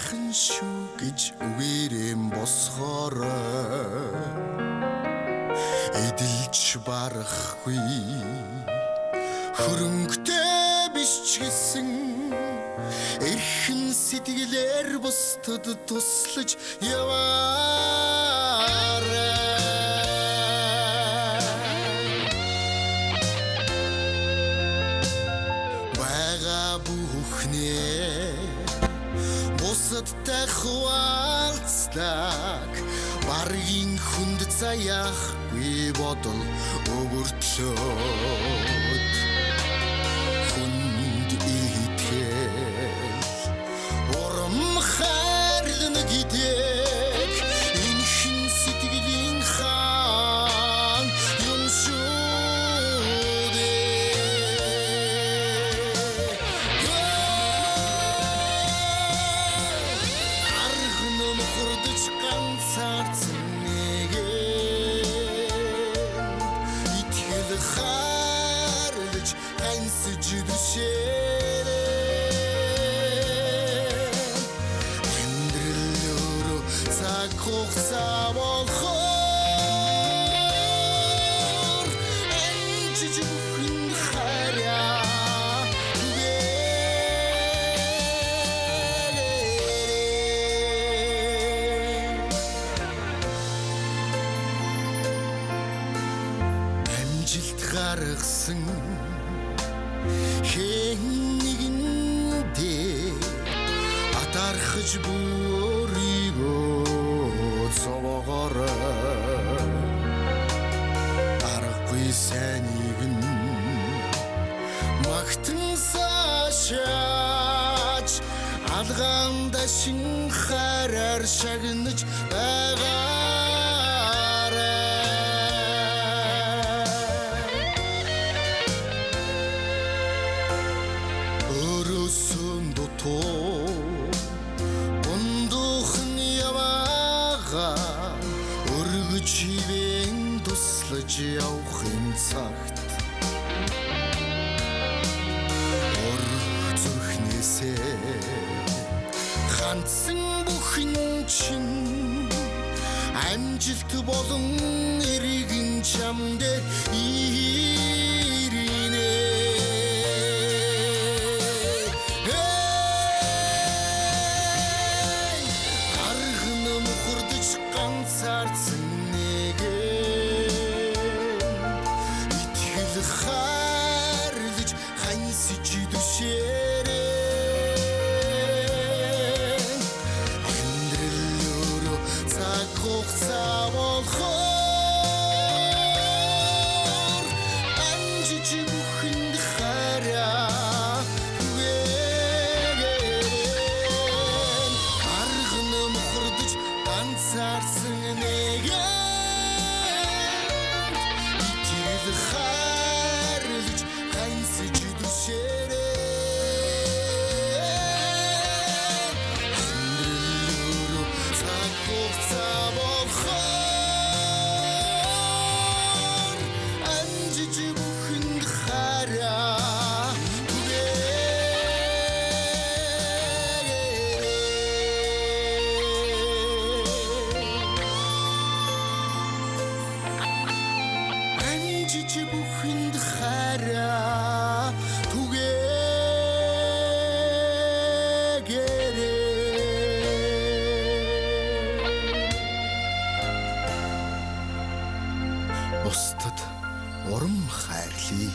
Сайхан шүү гэж үгээрэн босгоорой. Эдэлж барахгүй хөрөнгөтэй биш ч гэсэн эрхэн сэтгэлээр бусдад туслаж яваарай. Байгаа бүхнээ бусадтай хуваалцдаг, баргийн хүнд заяахгүй бодол өгөртлөөд хүнд итгэл урам хайрлана гэдэг энэ хэн сэтгэлийн хаан юм шүү дээ. Арга нь мухардаж ганцаардсан нэгэн итгэл хайрлаж хансаж дүшээрээ. Амьдрал өөрөө цаг хугацаа болохоор амжиж бүхэн хараа түгээгээрээ. Амжилт гаргасан хэн нэгэндээ атархаж бүрийгөө цовоогоорой. Аргагүй сайныг нь магтан саашаач алгаанда шин хараар шагнаж байгаарай. Өрөөсөн дутуу бундуухан яваагаа өргөж хивэн туслаж явахын цагт ор зүрхнээсээ хандсан бүхэн чинь амжилт болон эргэн чам дээр ирнэ. Арга нь мухардаж ганцаардсан нэгэн итгэл хайрлаж хансаж дүшээрээ. Амьдрал өөрөө цаг хугацаа болохоор амжиж бүхэнд хараа түгээгээрээ. Арга нь мухардаж ганцаардсан нэгэн итгэл хайрлаж хансаж дүшээрээ. Амьдрал өөрөө цаг хугацаа болохоор амжиж бүхэнд хараа түгээгээрээ. Амжиж бүхэнд хараа түгээгээрээ. Бусдад урам хайрлая.